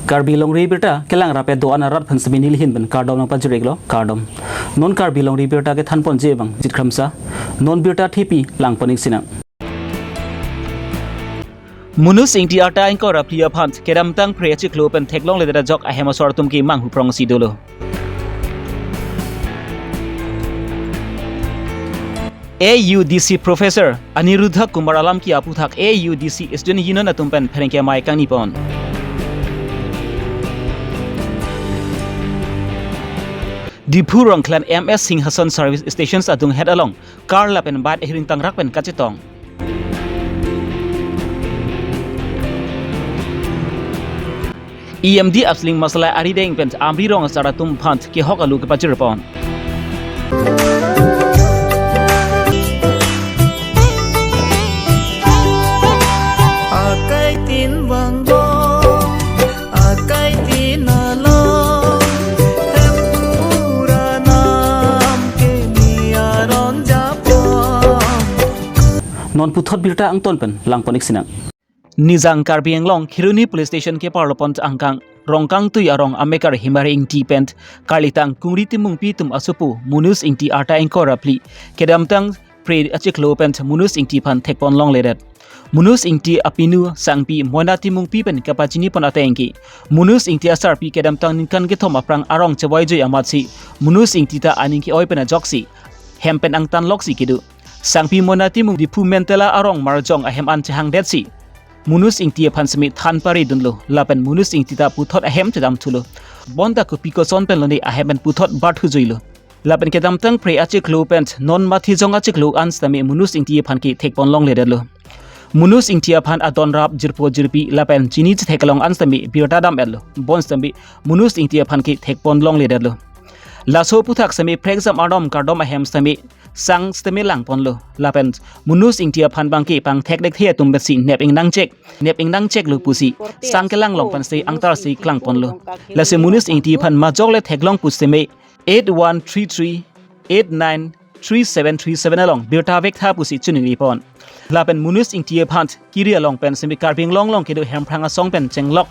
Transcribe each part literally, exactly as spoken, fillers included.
Karbi Longri Abirta kelang rapet do-an arat aphan semi nelihin pen kardom nangpajir-iklo, kardom. Non Karbi Longri Abirta kethanponji abang Jit Kramsa, non birta thepi langpon-ik sinang. Munus Ingti arta ingkoi ra phli aphan kedamtang Phre achiklo pen theklongledet ajok ahem asor atum ke manghu prongsi dolo. A U D C Professor Aniruddha Kumar Alamki aputhak A U D C Student Union atum pen pherangke amei kangnipon. Diphu Rongkhlan M S Singhason Service Stations adunghet along car lapen bike hiring tangrak pen kachetong. E M D Apsling Masalai arideng pen Amri rong asar atum aphan kehok alu kepajirpon. Akai tin vangbom, akai tin along, hemphu ra nam keni aron japon. Non puthot birta angton pen langpon-ik sinang. Nijang Karbi Anglong Kheroni Police Station keparlopon angkang Rongkangtui arong amekar Hemari Ingti pen karlitang Kungri Timungpi atum asopo Munus Ingti arta ingkoi ra phli kedamtang Phre achiklo pen Munus Ingti aphan thekpon longledet. Munus Ingti apinu sangpi Moina Timungpi pen kapachinipon ateng ke Munus Ingti asarpi kedamtang ningkan kethom aphrang arong chevoijui amatsi Munus Ingti ta aning ke-oi pen ajoksi hem pen angtan loksi kedo. Sangpi Moina Timung Diphu Mentela arong marjong ahem an chehangdetsi Munus Ingti aphan semi than paridunlo, lapen Munus Ingti ta puthot ahem chedamthulo. Bonta kopi koson pen lone ahem pen puthot barthujuilo. Lapen kedamtang Phre achiklo pen non Mathijong achiklo an sitame Munus Ingti aphan ke thekpon longledetlo. Munus Ingti aphan adon rap jirpo jirpi lapen chini chethek along an sitame birta dam-etlo. Bon sitame Munus Ingti aphan ke thekpon longledetlo. Laso aputhak sitame prekjam arnam kardom ahem sitame sang sitame langponlo. Lapen Munus Ingti aphan abangke pangthek dekthe atum pensi nep ingnangchek, nep ingnangcheklo pusi sang kelang along pensi angtarsi klangponlo. Lasi Munus Ingti aphan majok le theklong pu sitame eight one three three eight nine three seven three seven along birta vektha pusi chiningripon. Lapen Munus Ingti aphan kiri along pen sitame Karbi Anglong along kedo Hemphrang asong pen chenglok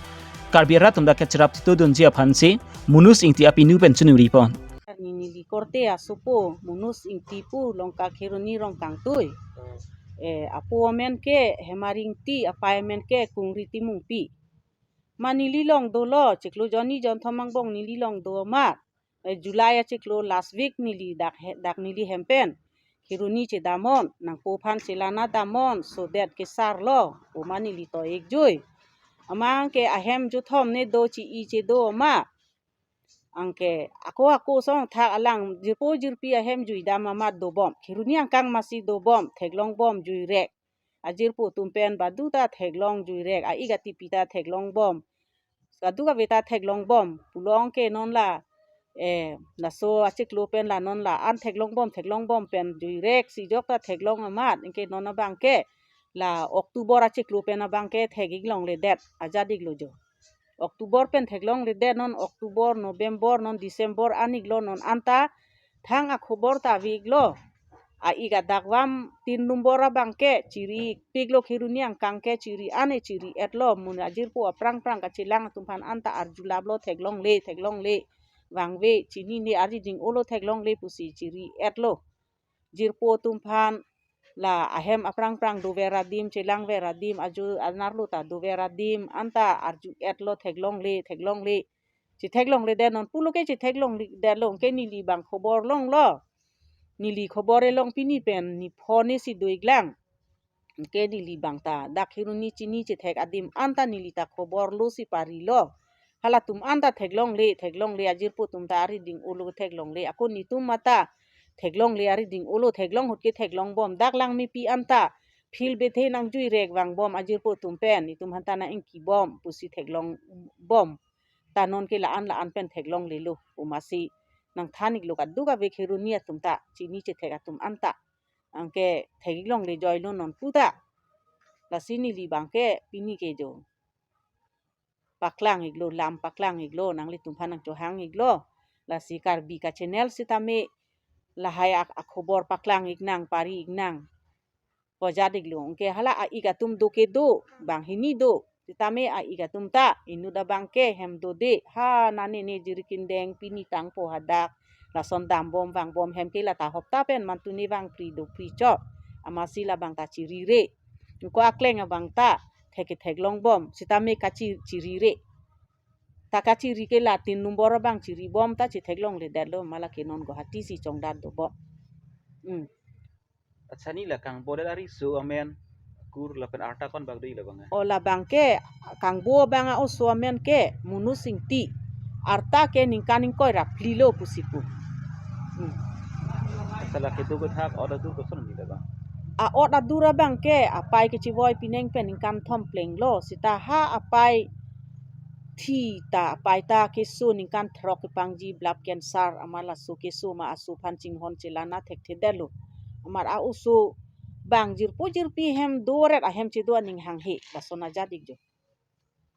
Karbi arat atum ta kacherap titodunji aphansi Munus Ingti apinu pen chiningripon. Neli korte asopo Munus Ingti pu Longka Kheroni Rongkangtui. Eh, apo amen ke Hemari Ingti, apai amen ke Kungri Timungpi. Ma neli along dolo, chiklo jonni jonthom angbong neli along do ma. Eh, July achiklo last week neli dak he-, dak neli hem pen Kheroni chedamnon, nangpo aphan chelana damnon, so that kesarlo, pu ma neli to-ikjui. Amat ke ahem juthom ne do chi-i chedo ma. Anke ako ako asong thak alang jirpo jirpi ahem juidam amat dobom. Kheroni angkang masi dobom, theklongbom juirek. Ajirpo atum pen badu ta theklong juirek, a-ik atipi ta theklongbom. Kadokave ta theklongbom. Pulo ke non la, eh, laso achiklo pen la non la-an theklongbom, theklongbom pen juirek si jok ta theklong amat. Anke non abangke la October achiklo pen abangke thek-ik longledet. Ajat-iklo jo. October pen theklongledet, non October, November, non December an-iklo, non anta thang akhobor ta ave-iklo. A-ik adak vam tin number abangke chiri-ikpiklo, Kheroni angkang ke chiri-an-e chiri-etlo, mun ajirpo aphrang phrang kachelang atum aphan anta arjulaplo, theklongle, theklongle, vangve, chinine, arideng olo theklongle pusi chiri-etlo. Jirpo atum aphan la ahem aphrang phrang dover adim, chelangver adim, ajo anarlo ta dover adim anta arju-etlo, theklongle, theklongle. Chetheklongledet non pulo ke chetheklongledetlo, anke neli abang khobor longlo. Neli khobor elong pini pen ni phone si do-iklang. Anke neli abang ta dak Kheroni chini chethek adim anta neli ta khobor lo si parilo. Halatum anta theklongle, theklongle, ajirpo atum ta arideng olo theklongle. Ako netum mata theklongle, arideng olo theklong ahut ke theklongbom. Dak Langmepi anta field bethe nangjuirek vangbom ajirpo atum pen, netum aphan ta nang-ingkibom pusi theklongbom. Ta non ke la-an la-an pen theklonglelo pu masi nangthan-iklo kadokave Kheroni atum ta, chini chethek atum anta. Anke thek-ik longlejoilo non pu ta. Lasi neli abangke pini ke jo paklang-iklo, lam paklang-iklo, nanglitum aphan nangchohang-iklo. Lasi Karbi ka channel sitame lahai ak-, akhobor paklang-ik nang, pari-ik nang. Pajat-iklo. Anke hala a-ik atum do kedo, banghini do. Sitame a-ik atum ta inut abang ke hem dode, ha nane ne jiri kindeng pini tangpo hadak, lason dambom vangbom, hem ke lata hopta pen mantu ne vangpri dopri chot. Amatsi labang ta chirire. Ko akleng abang ta thek theklongbom, sitame kachi chirire. Ta kachiri ke la tin number abang chiribom ta chitheklongledetlo, mala ke non Guwahati si chongdat dobom. Hmm. Accha, ne la kangbodet ariso amen, kur lapen arta konbak do-ik labang? O labang ke, kangbo abang a-oso amen ke Munu Singti. Arta ke ningkan ingkoi ra phli lo pusi pu. Hmm. Accha, la kedo kethak ot adur koson ne labang? A-ot adur abang ke apai kechivoi pineng pen ningkan thom plenglo, seta ha apai thi ta, apai ta keso ningkan throk kepangji, blood cancer, amat laso keso ma aso aphan chinghon chelana thekthedetlo. Amat a-oso abang jirpo jirpi hem doret ahem chedo aning hanghe, lason ajat ik jo.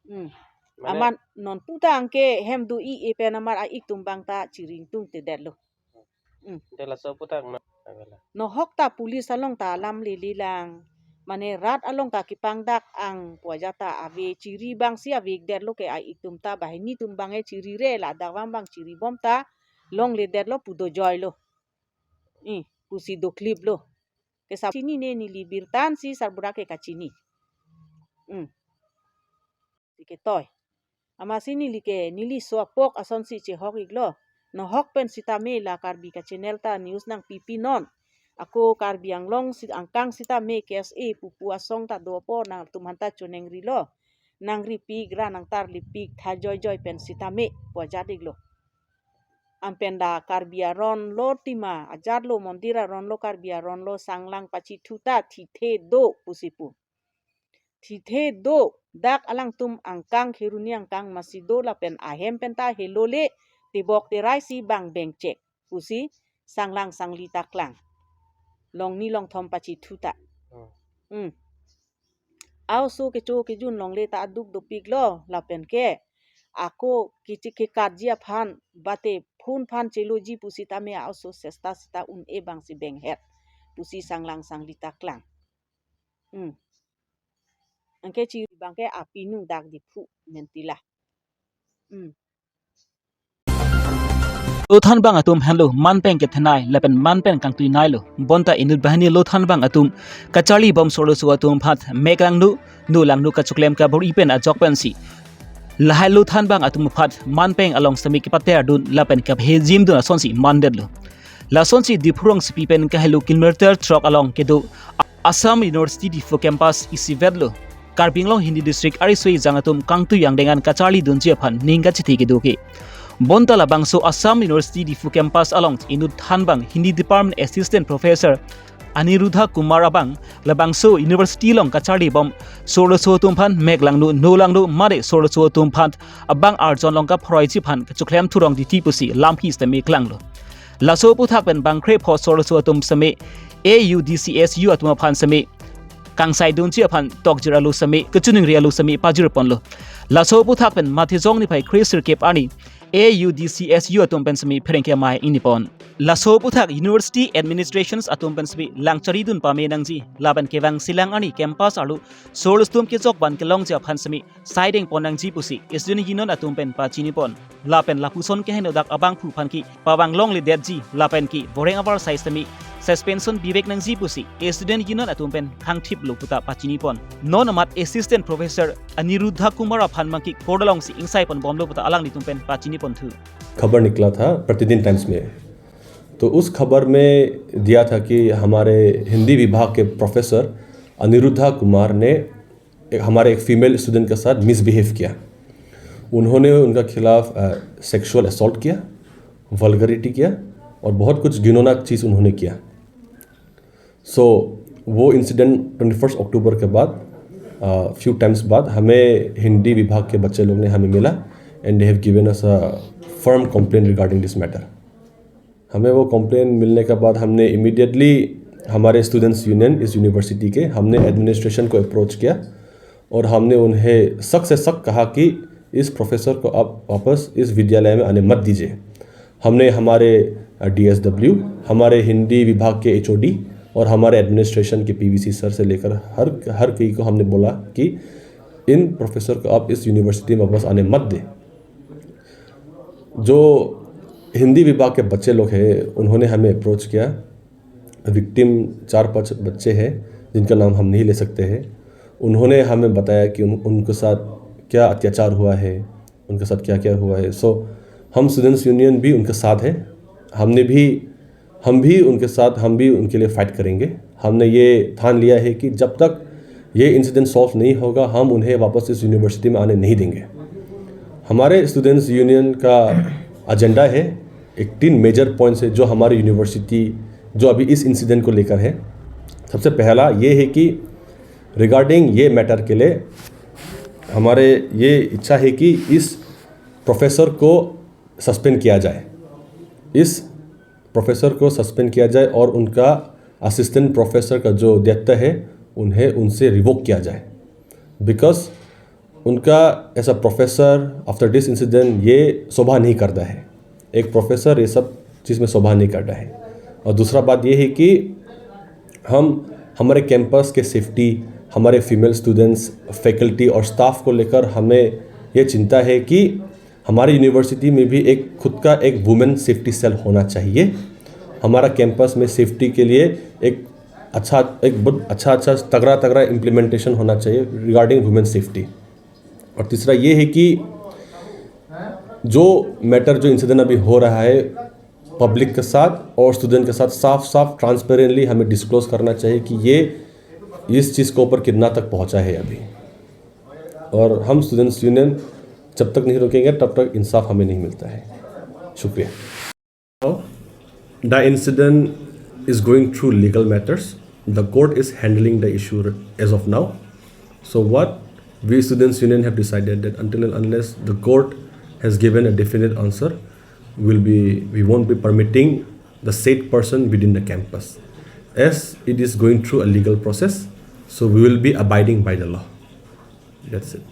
Hmm. Mane Amat non putang ke hem do-ik-e pen amat a-ik atum abang ta chiring tungtedetlo. Hmm. Dela so putak na avela. Nohok ta police along ta alam lelelang. Mane rat along ta kepangdak ang pu ajat ta ave, chiri abang si ave-ikdetlo ke, a-ik atum ta, banghini atum abang e chirire, ladak vang abang chiribom ta longledetlo pu dojoilo. Hmm, pusi dokliplo. Ke sar chinine, neli birta ansi sarbura ke kachini. Hmm. Ti ketoi. Amatsi neli ke, neli so apok asonsi chehok-iklo. Nohok pen sitame la Karbi ka-channel ta news nangpipi non. Ako Karbi Anglong si angkang sitame K S A pupu asong ta do apot nangtum aphanta choningrilo. Nangripik ra nangtarlipik tha joijoi pen sitame pu ajat iklo. Anpen da Karbi aron lo tima, ajat lo, mondir aron lo, Karbi aron lo, sanglang pachithu ta thithe do pusi pu. Thithe do, dak alangtum angkang, Kheroni angkang masi do lapen ahem pen ta helole, tebok terai si bang bengchek pusi sanglang sangli ta klang. Longni longthom pachithu ta. Hmm. Hmm. A-oso kecho kejun longle ta aduk dopiklo, lapen ke ako kichi kekatji aphan, bate phone aphan cheloji pusitame a-oso sesta seta un-e abang si benghet pusi sanglang sangli ta klang. Hmm. Anke chiri abang ke apinu dak Diphu mentila. Hmm. Lothan bang atum henlo manpeng kethenei lapen manpeng kangtuineilo. Bonta inut banghini lothan bang atum kacharlibom sorloso atum aphan meklangno, nolangno kachoklem kabor-i pen ajok pensi lahai lothan bang atum aphan manpeng along sitame kepaterdun lapen kaphejimdun asonsi mandetlo. Lasonsi Diphu rongsopi pen kahelo kilometer throk along kedo Assam University Diphu campus isivetlo Karbi Anglong Hindi District ariso ejang atum kangtui angdeng an kacharlidunji aphan ning kachithi kedo ke. Bonta labangso Assam University Diphu campus along inut thanbang Hindi Department Assistant Professor Aniruddha Kumar abang labangso university along kacharlibom sorloso atum aphan meklangno, nolangno mate sorloso atum aphan abang arjon along kaphroiji aphan kachoklem thurong titi pusi lampi sitame klanglo. Laso aputhak pen bangkrepho sorloso atum sitame A U D C S U atum aphan sitame kangsaidunji aphan tokjir alo sitame, kachiningri alo sitame pajirponlo. Laso aputhak pen Matijong niphai kre sirkep arni A U D C S U atum pen sitame pherangke amei ingnipon. Laso aputhak University Administrations atum pen sitame langcharidun pame nangji lapen kevang silang arni campus arlo sorloso atum kejok ban kelongji aphan sitame saidengpon nangji pusi Student Union atum pen pachinipon. Lapen lapuson keheno dak abangphu aphan ke pavang longledetji lapen ke voreng avarsai sitame suspension bivek nangji pusi Student Union atum pen khangthiplo puta pachinipon. Non amat Assistant Professor Aniruddha Kumar aphan abang ke court alongsi ingsaiponbomlo puta alanglitum pen pachiniponthu. खबर निकला था प्रतिदिन टाइम्स में। तो उस खबर में दिया था कि हमारे हिंदी विभाग के प्रोफेसर अनिरुद्धा कुमार ने एक, हमारे एक फीमेल स्टूडेंट के साथ मिसबिहेव किया। उन्होंने उनका खिलाफ सेक्सुअल असॉल्ट किया, वल्गरिटी किया और बहुत कुछ घिनौना चीज़ उन्होंने किया। सो वो इंसिडेंट ट्वेंटी फर्स्ट अक्टूबर के बाद फ्यू टाइम्स बाद हमें हिंदी विभाग के बच्चे लोग ने हमें मिला and they have given us a firm complaint regarding this matter। हमें वो कंप्लेन मिलने के बाद हमने इमीडिएटली हमारे स्टूडेंट्स यूनियन इस यूनिवर्सिटी के हमने एडमिनिस्ट्रेशन को अप्रोच किया और हमने उन्हें सख्त से सख्त कहा कि इस प्रोफेसर को आप वापस इस विद्यालय में आने मत दीजिए। हमने हमारे डीएसडब्ल्यू, हमारे हिंदी विभाग के एचओडी और हमारे एडमिनिस्ट्रेशन के पीवीसी सर से लेकर हर हर कोई को हमने बोला कि इन प्रोफेसर को आप इस यूनिवर्सिटी में वापस आने मत दे। जो हिंदी विभाग के बच्चे लोग हैं, उन्होंने हमें अप्रोच किया। विक्टिम चार पांच बच्चे हैं, जिनका नाम हम नहीं ले सकते हैं। उन्होंने हमें बताया कि उन, उनके साथ क्या अत्याचार हुआ है, उनके साथ क्या क्या हुआ है। सो हम स्टूडेंट्स यूनियन भी उनके साथ है। हमने भी हम भी उनके साथ, हम भी उनके लिए फाइट करेंगे। हमने ये ठान लिया है कि जब तक ये इंसिडेंट सॉल्व नहीं होगा, हम उन्हें वापस इस यूनिवर्सिटी में आने नहीं देंगे। हमारे स्टूडेंट्स यूनियन का एजेंडा है, एक तीन मेजर पॉइंट्स है जो हमारे यूनिवर्सिटी, जो अभी इस इंसिडेंट को लेकर है। सबसे पहला ये है कि रिगार्डिंग ये मैटर के लिए हमारे ये इच्छा है कि इस प्रोफेसर को सस्पेंड किया जाए, इस प्रोफेसर को सस्पेंड किया जाए और उनका असिस्टेंट प्रोफेसर का जो दायित्व है, उन्हें उनसे रिवोक किया जाए। बिकॉज उनका ऐसा प्रोफेसर, आफ्टर दिस इंसिडेंट, ये शोभा नहीं करता है। एक प्रोफेसर ये सब चीज़ में शोभा नहीं करता है। और दूसरा बात ये है कि हम हमारे कैंपस के सेफ्टी, हमारे फीमेल स्टूडेंट्स, फैकल्टी और स्टाफ को लेकर हमें ये चिंता है कि हमारे यूनिवर्सिटी में भी एक खुद का एक वुमेन सेफ्टी सेल होना चाहिए। हमारा कैंपस में सेफ्टी के लिए एक अच्छा, एक बहुत अच्छा अच्छा तगड़ा तगड़ा इम्प्लीमेंटेशन होना चाहिए रिगार्डिंग वुमेन सेफ्टी। और तीसरा ये है कि जो मैटर, जो इंसिडेंट अभी हो रहा है पब्लिक के साथ और स्टूडेंट के साथ, साफ साफ ट्रांसपेरेंटली हमें डिस्क्लोज करना चाहिए कि ये, इस चीज़ के ऊपर कितना तक पहुंचा है अभी। और हम स्टूडेंट्स यूनियन जब तक नहीं रोकेंगे, तब तक इंसाफ हमें नहीं मिलता है। शुक्रिया। The incident is going through legal matters. The court is handling the issue as of now. So what we students union have decided that until and unless the court has given a definite answer, will be, we won't be permitting the said person within the campus, as it is going through a legal process. So we will be abiding by the law. That's it.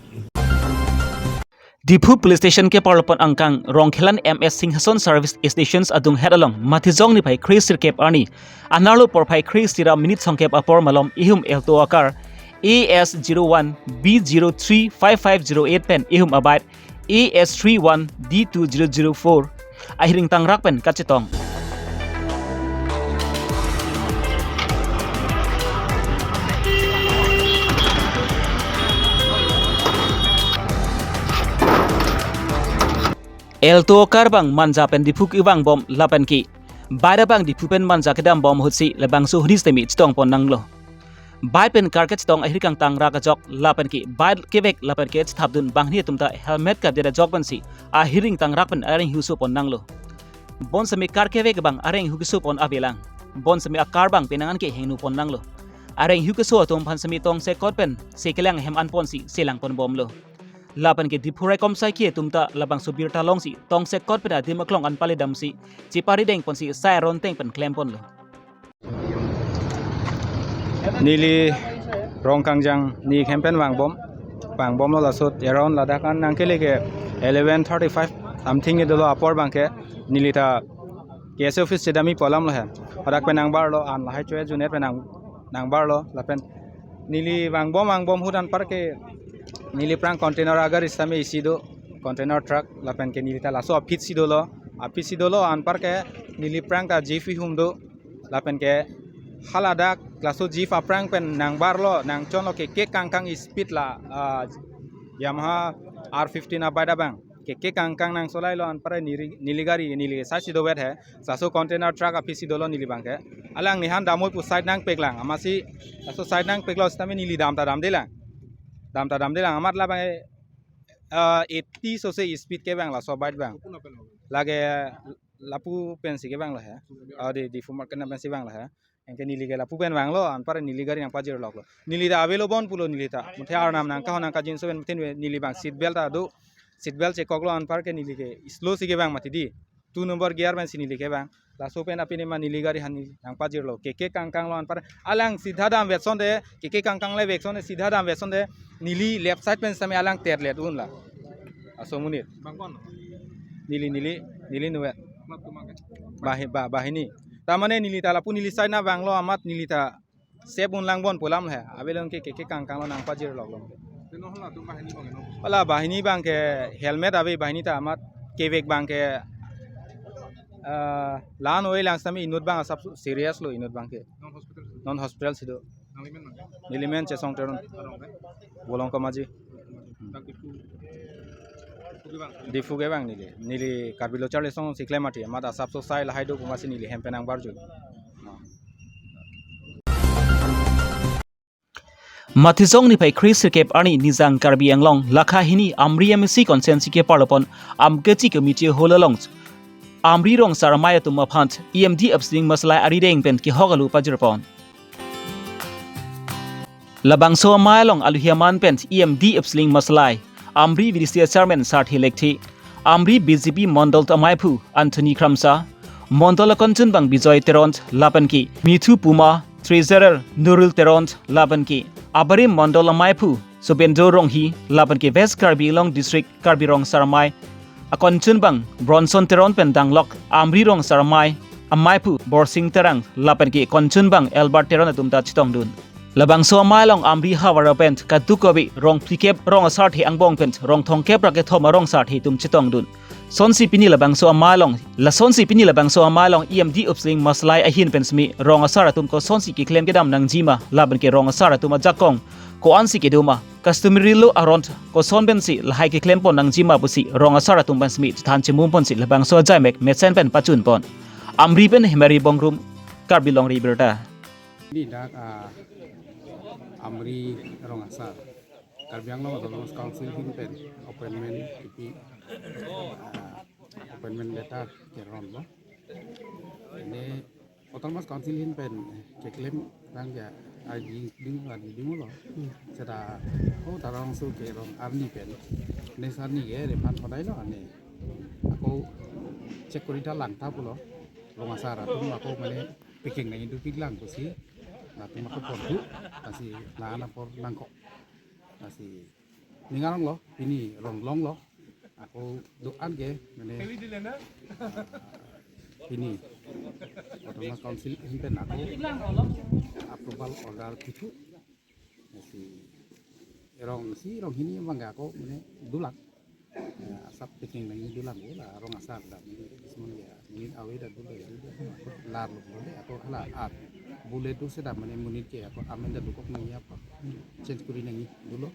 Diphu Police Station keparlo pen angkang Rongkhelan M S Singhason Service Stations adunghet along Mathijong niphai kre sirkep arni, anerlo porphai kre sira minute songkep apor malom ihum Alto akar A S zero one B zero three five five zero eight pen ihum abike A S three one D two zero zero four ahiring tangrak pen kachetong. Alto akar abang Manja pen Diphu kevang bom lapen ke bike abang Diphu pen Manja kedam bom ahutsi labangso huni sitame chetong pon nanglo. Bike pen car kachetong ahiring tangrak ajok lapen ke bike kevek lapen ke chethapdun banghini atum ta helmet kadet ajok pensi ahiring tangrak pen areng huso pon nanglo. Bonsitame car kevek abang areng huso pon avelang. Bonsitame akar abang penang an ke hingno pon nanglo. Areng huso atum aphan sitame tongsekot pen sekelang hem an ponsi selang pon bomlo. Lapen ke Diphu raikom saiki atum ta labangso birta longsi tongsekot pen adim aklong an pale damsi chepari deng ponsi sai aron teng pen klem ponlo. Neli Rongkangjang ni hem pen vangbom, vangbomlo laso around ladak an nangkele ke eleven thirty-five something ni dolo apor abang ke neli ta K S A office chedamji pu alam lo he. Hadak pen nangbarlo an lahai choya junet pen nang, nangbarlo lapen neli vangbom vangbom ahut anpar ke neli aphrang container agari sitame isi do, container truck lapen ke neli ta laso aphi si dolo, aphi si dolo anpar ke neli aphrang ta jeep ihum do lapen ke haladak laso jeep aphrang pen nangbarlo nangchonlo keke kangkang speed la, ah, Yamaha R fifteen abike abang keke kangkang nangsolai lo anpar neli, neli gari neli sai si dovet he. Laso container truck aphi si dolo neli abang ke. Alang nehan damoi pu side nangpeklang. Amatsi laso side nangpeklo sitame neli dam ta damdelang. Dam ta damdelang. Amat labang, eh, eighty sose speed ke abang laso bike abang. Lake lapu pensi ke abang lo he. Oh, di, di Diphu market na pensi abang lo he. Anke neli ke lapu pen vanglo, anpar neli gari nangpajirloklo. Neli ta avelo bon pulo neli ta. Muthe arnam nangkahon nangkajinso pen muthe neli abang seat belt ta do. Seat belt chekoklo anpar ke neli ke slow si ke abang mati di. Two number gear pensi neli ke abang. Laso pen aphi nema neli gari aphan nangpajirlo. Keke kangkang lo anpar. Alang sidha damvetsonte, keke kangkang le veksonte, sidha damvetsonte. Neli left side pen sitame alang terlet unla. Laso amonit. Bang kon? Neli, neli, neli nuvet. Mat tu make? Bahi-, ba-, bahini. Ta mane neli ta lapu neli side na vanglo amat neli ta sep unlang bon pu alam he. Avelong ke keke kangkang lo nangpajirloklo. Teno Hala banghini abangke helmet ave, banghini ta amat kevek abangke, ah, lan oi lang sami inut abang asap serious lo inut abangke. Non hospital. Non hospital si do. Nangli men abangke? Neli men Chesong Teron. Arong ke? Bolong Kamaji. Dak Diphu. Diphu ke bang? Diphu ke bang neli. Neli Karbi Lo Charli Asong si klem ati. Amat asap so sai lahai do pu amatsi neli hem pen nangbarju. Mathisong niphai kre sirkep arni Nijang Karbi Anglong lakha hini Amri M A C constituency ke parlopon Amkachi committee hall along Amri rong asar amei atum aphan E M D Upsling Masalai arideng pen kehok alu pajirpon. Labangso amei along aluhi aman pen E M D Upsling Masalai, Amri V D C chairman Sarthe Lekthe, Amri B J P Mondol ameiphu Anthony Kramsa, Mondol akonchun abang Bijoy Teron lapen ke Mithu Puma, Treasurer Nurul Teron lapen ke abarim Mondol ameiphu Subendro Ronghi lapen ke West Karbi Anglong District Karbi Rong Asar Amei akonchun abang Bronson Teron pen danglok Amri rong asar amei ameiphu Borsing Terang lapen ke konchun abang Albert Teron atum ta chetongdun. Labangso amei along Amri havar pen kadokave rong phlikep rong asarthe angbong pen rong thomkep ra kethom arong asarthe atum chetongdun. Sonsi pini labangso amei along, lasonsi pini labangso amei along E M D Upsling Masalai ahin pen simi rong asar atum kosonsi keklem kedam nangjima lapen ke rong asar atum ajakong ko-ansi kedo ma, customary law aron koson pensi lahai keklempon nangjima pusi rong asar atum pen simi chethan chemumponsi labangso ajaimek mesen pen pachunpon. Amri pen Hemari Bongrung, Karbi Longri Abirta. Ini dak, ah, Amri rong asar Karbi Anglong Autonomous Council ahin pen appointment kipi, ah, appointment letter keron lo. Ini Autonomous Council ahin pen keklem tang ya, ah, ding, ding, ah, ding lo. Seta, oh, ta rong so keron arni pen. Ne sarni ke repan padai lo ani. Ako check kori ta lang ta pulo. Rong asar atum ako mane packing nangji dopik lang pusi. Latum ako pon tu, lasi la-an apor nangkok. Lasi ning arong lo, pini rong longlo. Ako do-an ke, mane, ah, pini Autonomous Council ahin pen ako approval order pithu. Lasi rong isi rong hini abang ako mane dolang. Ya, asap packing nangji dolang, oh, la rong asar dak mane, ismon ya, mane ave dak dolo ya, dolo. Larlo dolo de, ako hala at bule do seta mane monit ke ako amen dak dokok nangji apa. Change kori nangji dolo.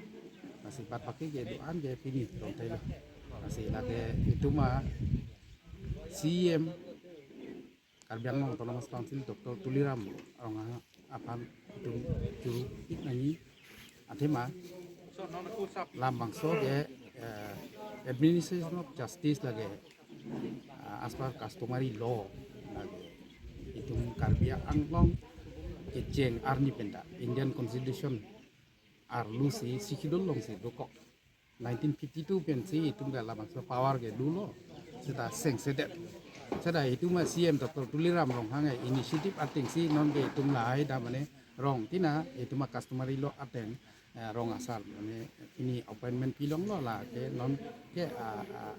Lasi bad baki ke do-an ke pini rong thai lo. Lasi lake itum a C E M Karbi Anglong Autonomous Council Doctor Tuliram Ronghang aphan itum churu-ik nangji athema labangso ke, eh, administration of justice lake, ah, as per customary law lake itum Karbi Anglong kecheng arni pen ta Indian Constitution arlo si Schedule along si dokok. Nineteen fifty-two pensi itum ke labangso power ke dolo. Seta sengsedet. Seta itum a C E M Doctor Tuliram Ronghang a initiative atengsi non ke itum lahai ta mane rong tina itum a customary law ateng, eh, rong asar mane pini appointment pilonglo, lake non ke, ah, ah,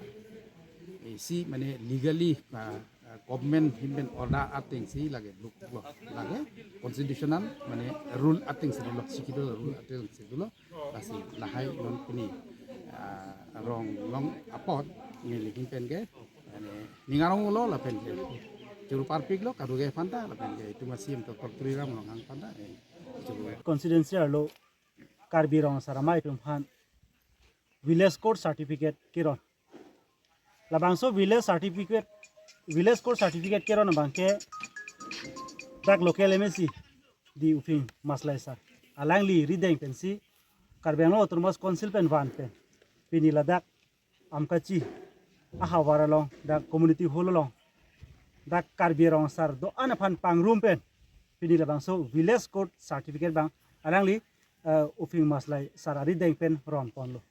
isi mane legally, ah, ah, government ahin pen order atengsi lake luk lo, lake constitutional mane rule atengsi dolo, Schedule rule atengsi dolo. Lasi lahai non pini, ah, rong long apot neli ahin pen ke, mane ning arong lo lapen ke churu parpik lo kadokave aphan ta lapen ke itum a C E M Doctor Tuliram Ronghang aphan ta, eh, churu. Constituency arlo Karbi rong asar amei atum aphan village code certificate keron. Labangso village certificate, village code certificate keron abang ke dak local M A C D Uphing Maslai sir, alangli rideng pensi Karbi Anglong Autonomous Council pen van pen pini ladak Amkachi ahavar along dak community hall along dak Karbi rong asar do-an aphan pangrum pen pini labangso village code certificate abang alangli, eh, Uphing Maslai sir arideng pen ronponlo.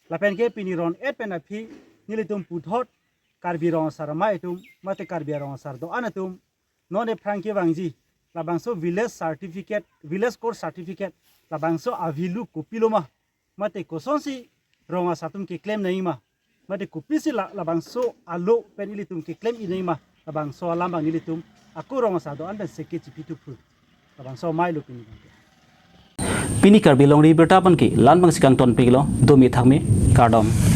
Lapen ke pini ron-et pen aphi nelitum puthot Karbi rong asar amei atum mate Karbi rong asar do-an atum non aphrang kevangji labangso village certificate, village code certificate labangso a-value kopilo ma, mate kosonsi rong asar atum keklem nangji ma, mate kopisi la, labangso alo pen ilitum keklem-ik nangji ma, labangso alam abang nelitum ako rong asar do-an pen seke chipithu phu. Labangso amei lo pini abang ke. Pini Karbi Longri Abirta aphan ke la-an abangsi kangton pilo, dome thakme, kardom.